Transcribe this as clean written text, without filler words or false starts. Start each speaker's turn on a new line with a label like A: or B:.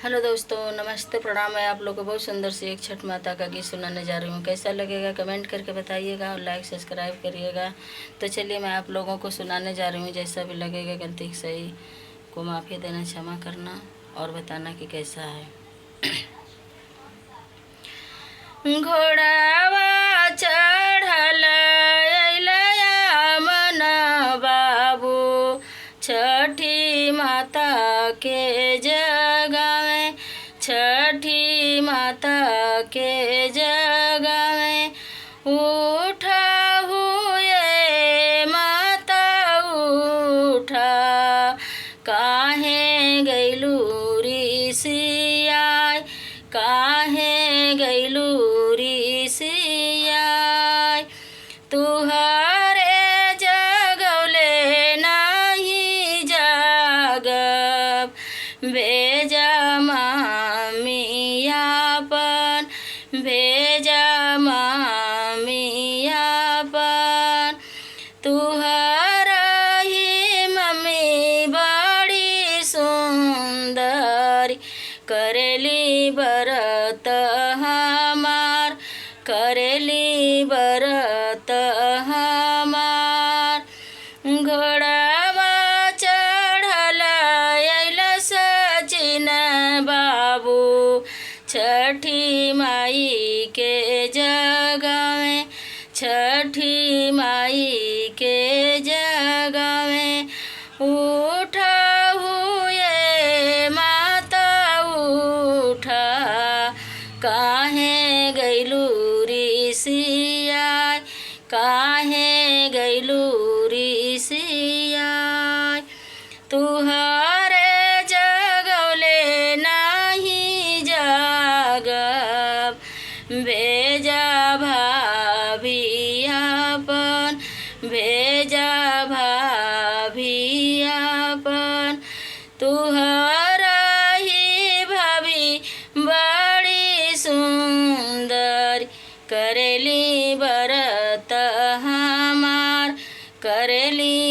A: Hello दोस्तों, नमस्ते, प्रणाम। मैं आप लोगों को बहुत सुंदर सी एक छठ माता का गीत सुनाने जा रही हूँ। कैसा लगेगा कमेंट करके बताइएगा और लाइक सब्सक्राइब करिएगा। तो चलिए मैं आप लोगों को सुनाने जा रही हूँ। जैसा भी लगेगा गलती सही को माफ़ी देना, क्षमा करना और बताना कि कैसा है। घोड़ावा चढ़ल अइलया मन बाबू, छठी माता के जगावे, छठी माता के जगावे। उठा हुए माता उठा, काहे गैलू ऋषियाय, काहे गैलू ऋषियाय। तुहरे जगौले नाही जागब, भेजा मामियापन, भेजा मामियापन। तुहरा ही मम्मी बड़ी सुंदर, करेली बरत हमार, करेली बरत हमार। घोड़ावा चढ़ल अइल सचिन बाबू, छठी माई के जगावे, छठी माई के जगावे। उठा हुए माता उठा, काहे गैलू ऋषियाय, काहे गैलू ऋषियाय। तुहरे जगौले नाही जागब, भेजा भाभियापन, भेजा भाभियापन। तुहरा ही भाभी बड़ी सुंदर, करेली बरत हमार, करेली